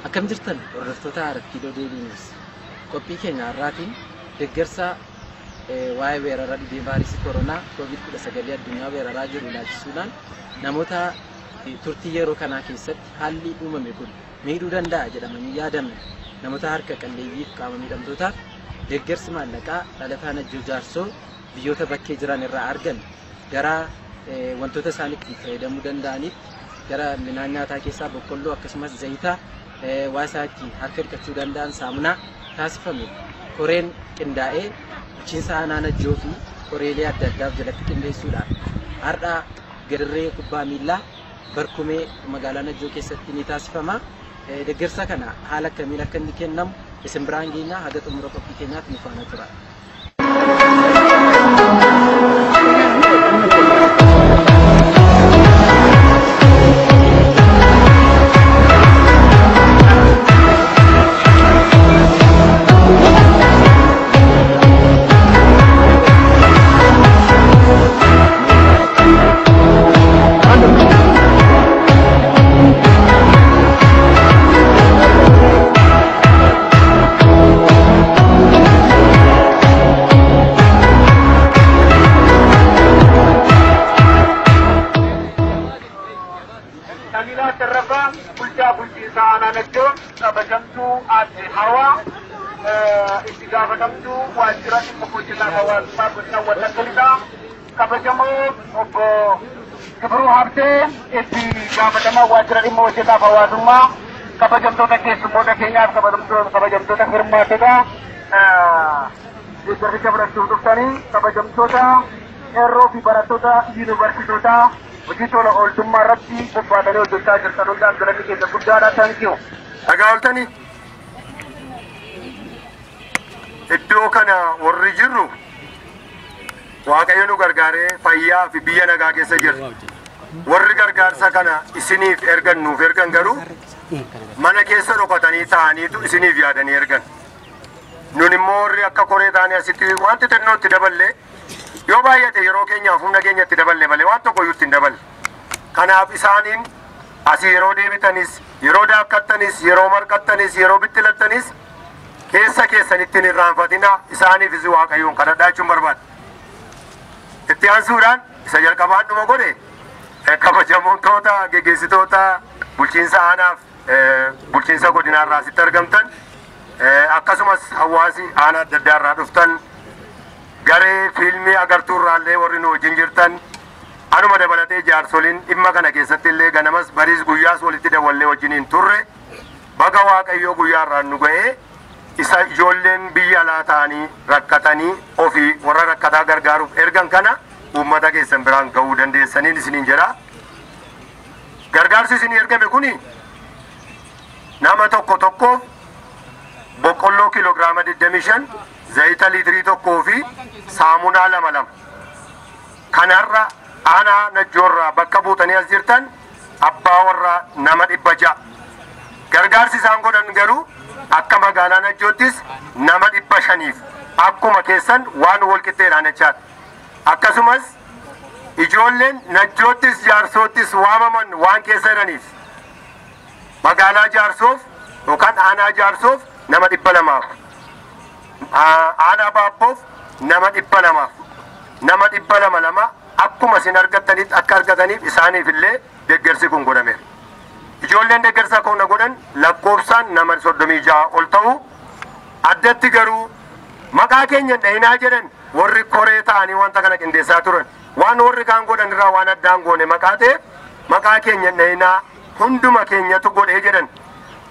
Akkam jirtan hordoftoota Arat Kiiloo Daily News. Qophii keenya har'aatiin deeggarsa waa'ee weerara dhibee vaayirasii koronaa COVID-19 addunyaa weeraraa jiru ilaalchisuudhaan namoota turtii yeroo kanaa keessatti haalli uumame kun miidhuu danda'a jedhamanii yaadaman namoota harka qalleeyyii fi qaama miidhamtootaaf deeggarsi maallaqaa dhalataa Najjoo Jaarsoo biyyoota bakkee jiran irraa argan gara wantoota isaan itti fayyadamuu danda'anitti gara midhaan nyaataa keessaa boqqolloo akkasumas zayitaa waa isaa ittiin harka dhiqachuu danda'an saamunaa taasifame koreen qindaa'ee bulchiinsa aanaa Najjoo fi koreelee adda addaaf jalatti qindeessuudhaan har'a gadirree kubbaa miillaa barkumee magaalaa Najjoo keessatti ni taasifama. Deeggarsa kana haala akkamiin akka inni kennamu isin biraan geenyaa haga xumura qophii keenyaatti nu faana tura. Taliilaa Tarrafaa bulchaa bulchiinsa aanaa Najjoo kabajamtuu aadde Hawaa itti gaafatamtuu waajjira dhimma hojjetaa hawaasummaa godina Wallagga Lixaa kabajamoo obbo Kibruu Habtee itti gaafatamaa waajjira dhimma hojjetaa hawaasummaa kabajamtoota keessummoota keenyaaf kabajamtoota hirmaattota deeggarsicha fudhachuuf dhuftanii kabajamtoota qeerroo fi barattoota yuunivarsiitootaa hojii tola ooltummaa irratti bobbaatanii hojjechaa jirtan hundaaf galanni keessa guddaadha. Thank you. Dhagaa ooltanii iddoo kana warri jirru Waaqayyo nu gargaaree fayyaa fi biyya nagaa keessa jirra. Warri gargaarsa kana isiniif ergan nuuf ergan garuu mana keessa dhokatanii taa'aniitu isiniif yaadanii ergan. Nun immoo warri akka koree taanee asitti wanti xinnoo itti daballee yoo baay'ate yeroo keenyaaf humna keenya itti daballe malee waan tokko iyyuu itti hin daballe. Kanaaf isaaniin asii yeroo deebitanis, yeroo daakkattanis, yeroo marqattanis, yeroo bittilattanis keessa keessanitti hin irraanfatinaa isaaniifis Waaqayyoon kadhadhaa jechuun barbaada. Itti aansuudhaan isa jalqabaan dhuma godhe kabajamoota geggeessitoota bulchiinsa aanaaf bulchiinsa godinaarraa asitti argamtan akkasumas hawaasi aanaa adda addaarraa dhuftan garee fiilmii agartuurraallee warri nu wajjin jirtan anuma dabalatee jaarsoliin dhimma kana keessatti illee ganamas bariis guyyaas walitti dawwallee wajjiniin turre baga Waaqayyoo guyyaarraan nu ga'ee isa ijoolleen biyya alaa ta'anii rakkatanii ofii warra rakkataa gargaaruuf ergan kana uummata keessan biraan ga'uu dandeessaniin isiniin jedha. Gargaarsi isinii ergame kuni nama tokko tokkoof boqqolloo kiiloogiraama 25, zayita liitirii 1 fi saamunaa 2 2. Kanarra aanaa Najjoorraa bakka buutanii as jirtan abbaa warraa nama 600. Gargaarsi isaan godhan garuu akka magaalaa Najjoottis nama 500f akkuma keessan waan wal qixxeedhaan jechaadha. Akkasumas ijoolleen Najjoottis Jaarsoottis waamaman waan keessa jiraniif magaalaa Jaarsoof yookaan aanaa Jaarsoof nama 200f, aanaa Baabboof nama 200f, nama 200 2 akkuma isin argattanitti akka argataniif isaaniif illee deeggarsi kun godhameera. Ijoolleen deeggarsa kana godhan lakkoofsaan nama 36 ol ta'u addatti garuu maqaa keenya dhahinaa jedhan warri koree ta'anii wanta kana qindeessaa turan waan warri kaan godhan irraa waan addaan goone maqaa ta'eef maqaa keenya dhahinaa hunduma keenyatu godhee jedhan.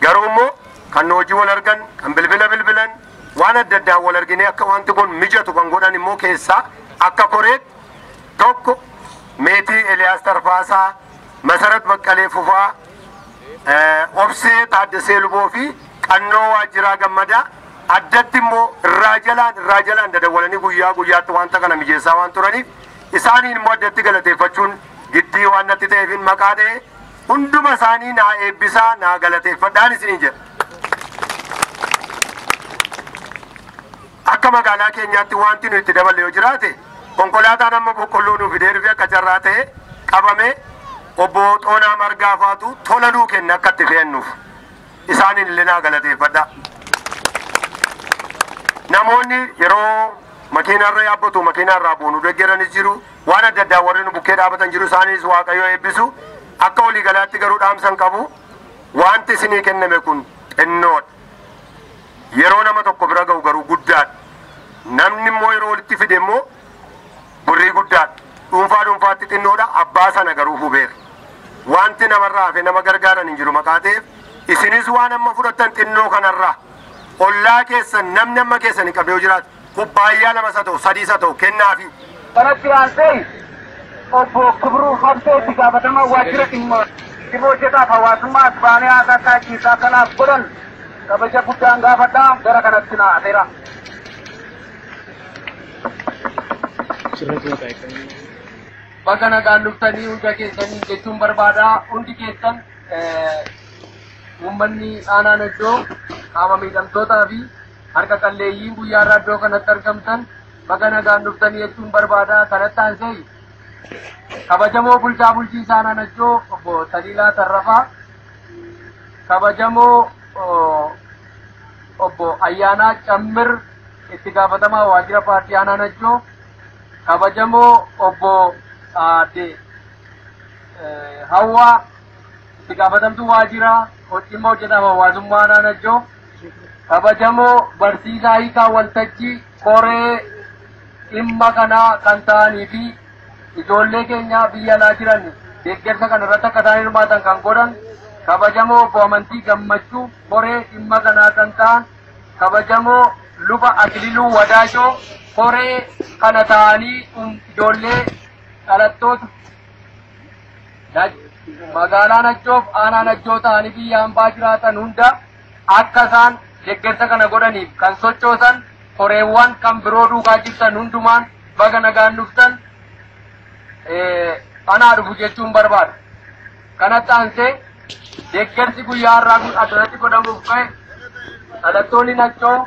Garuu immoo kan hojii wal argan kan bilbila bilbilan waan adda addaa wal argine akka wanti kun mijatu kan godhan immoo keessaa akka koreetti tokko Meetii Eliyaas Tarfaasaa, Masarat Baqqalee Fufaa, Obsee Taaddasee Luboo fi Qannoo Waajjiraa Gammadaa addatti immoo irraa jalaan dadawwalanii guyyaa guyyaatti wanta kana mijeessaa waan turaniif isaaniin immoo addatti galateeffachuun giddii waan natti ta'eefin maqaa ta'e. Hunduma isaanii naa eebbisaa naa galateeffadhaan isiniin jedha. Akka magaalaa keenyaatti wanti nuyi itti daballe yoo jiraate konkolaataan amma boqqolloo nuuf fidee dhufe akka carraa ta'e qabame obbo Xoonaa Margaa faatu tola nuu kenna akka itti fe'annuuf. Isaaniin illee naa galateeffadha. Namoonni yeroo makiinarra yaabbatu makiinarraa buunu deeggaranis jiru waan adda addaa warri nu bukkee dhaabatan jiru isaanis Waaqayyo eebbisu. Akka walii galaatti garuu dhaamsan qabu wanti isinii kenname kun xinnoodha. Yeroo nama tokko bira ga'u garuu guddaadha. Namni immoo yeroo walitti fide immoo burrii guddaadha. Dhuunfaa dhuunfaatti xinnoodha abbaa sana garuu hubeera. Wanti namarraa hafe nama gargaaran hin jiru maqaa ta'eef isinis waan amma fudhattan xinnoo kanarraa ollaa keessan namni amma keessan hin qabne yoo jiraate kubbaayyaa 2 isa ta'u 3 isa ta'u kennaafi. Kanatti aansee obbo Kibruu Habtee itti gaafatamaa waajjira dhimma hojjetaaf hawaasummaa as baanee haasaa kaachiisaa kanaaf godhan kabaja guddaan gaafadhaa gara kanatti naa afeera. Baga nagaan dhuftanii hunda keessanii jechuun barbaada. Hundi keessan uummanni aanaa Najjoo qaama miidhamtootaa fi harka qalleeyyii guyyaa irraa iddoo kanatti argamtan baga nagaan dhuftanii jechuun barbaada. Kanatti aansee kabajamoo bulchaa bulchiinsa aanaa Najjoo obbo Taliilaa Tarrafaa, kabajamoo obbo Ayyaanaa Cammir itti gaafatamaa waajjira paartii aanaa Najjoo, kabajamoo obbo Aadde Hawwaa itti gaafatamtuu waajjira dhimma hojjetaaf hawaasummaa aanaa Najjoo, kabajamoo barsiisaa Hiikaa Waltajjii koree dhimma kanaa kan ta'anii fi ijoollee keenya biyya alaa jiran deeggarsa kana irratti akka isaan hirmaatan kan godhan, kabajamoo obbo Amantii Gammachuu koree dhimma kanaa kan ta'an, kabajamoo luba Akililuu Wadaashoo koree kana ta'anii ijoollee dhalattoota magaalaa Najjoof aanaa Najjoo ta'anii biyya hambaa jiraatan hunda akka isaan deeggarsa kana godhaniif kan sochoosan koreewwan kan biroo duukaa jirtan hundumaan baga nagaan dhuftan anaa dhufu jechuun barbaada. Kanatti aansee deeggarsi guyyaa har'aa kun asirratti godhamuuf ka'e dhalattoonni Najjoo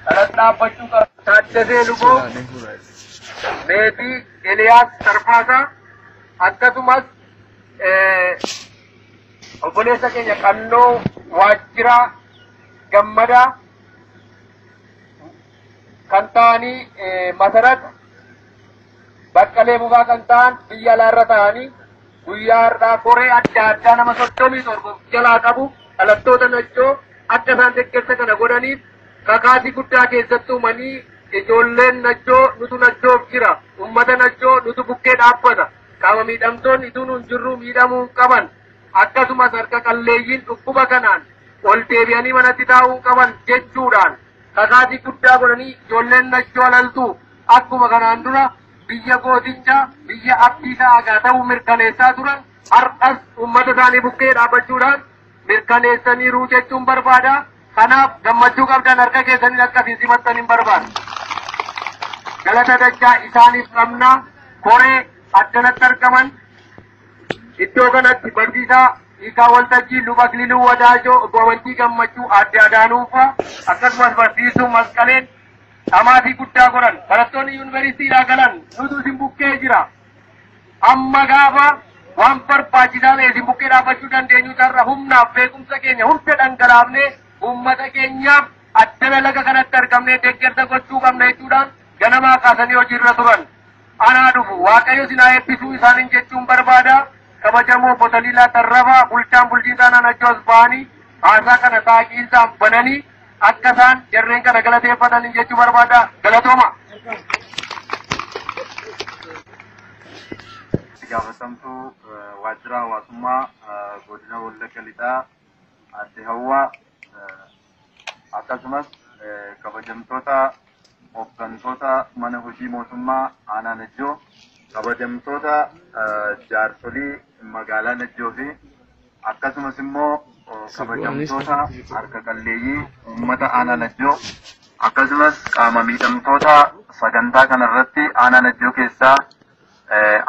dhalatti dhaabbachuu qabu. Taaddasee Luboo, Meetii Eliyaas Tarfaasaa akkasumas obboleessa keenya Qannoo Waajjiraa Gammadaa kan ta'anii Masarat Baqqalee Bubaa kan ta'an biyya alaarra ta'anii guyyaa har'aa koree adda addaa nama 37 jalaa qabu dhalattoota Najjoo akka isaan deeggarsa kana godhaniif kakaasii guddaa keessatti uumanii ijoolleen Najjoo nutu Najjoof jira, uummata Najjoo nutu bukkee dhaabbata, qaama miidhamtoonni utuu nuun jirru miidhamuu hin qaban, akkasumas harka qalleeyyiin dhukkuba kanaan ol deebi'anii manatti taa'uu hin qaban jechuudhaan kakaasii guddaa godhanii ijoolleen Najjoo alaltuu akkuma kanaan dura biyya gooticha biyya abdiisaa hagaa ta'uu mirkaneessaa turan har'as uummata isaanii bukkee dhaabbachuudhaan mirkaneessaniiru jechuun barbaada. Kanaaf gammachuu qabdan harka keessaniin akkasiin simattan hin barbaadu. Galata dachaa isaaniif qabna. Koree addanatti argaman iddoo kanatti barsiisaa Hiikaa Waltajjii, Luba Akililuu Wadaajoo, obbo Amantii Gammachuu, Aadde Adaanuufaa akkasumas barsiistuu Masqaleen dhamaatii guddaa godhan. Barattoonni yuunivarsiitiidhaa galan nutu isin bukkee jira. Amma gaafa waan barbaachisaa ta'e isin bukkee dhaabbachuu dandeenyu irra humnaaf beekumsa keenya hunda dhangalaafnee uummata keenyaaf addana laga kanatti argamnee deeggarsa gochuu qabna jechuudhaan ganamaa kaasanii hojiirra turan. Anaa dhufu Waaqayyo isin haa eebbisuu isaaniin jechuun barbaada. Kabajamoo obbo Taliilaa Tarrafaa bulchaan bulchiinsa aanaa Najjoo as ba'anii haasaa kana saaqiinsaan bananii akka isaan jarreen kana galateeffataniin jechuu barbaada. Galatooma. Gaafatamtuu waajjira hawaasummaa godina Wallagga Lixaa Aadde Hawwaa akkasumas kabajamtoota hooggantoota mana hojii mootummaa aanaa Najjoo, kabajamtoota jaarsolii magaalaa Najjoo fi akkasumas immoo kabajamtoota harka qalleeyyii uummata aanaa Najjoo akkasumas qaama miidhamtoota sagantaa kanarratti aanaa Najjoo keessaa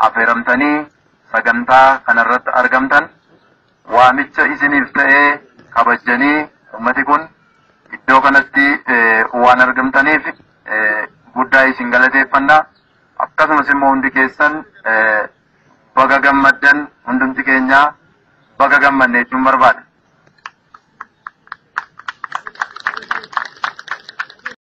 affeeramtanii sagantaa kanarratti argamtan Waamicha isiniif ta'ee kabajanii ummati kun iddoo kanatti waan argamtaniif guddaa isin galateeffanna. Akkasumas immoo hundi keessan baga gammaddan, hundumti keenya baga gammanne jechuun barbaada.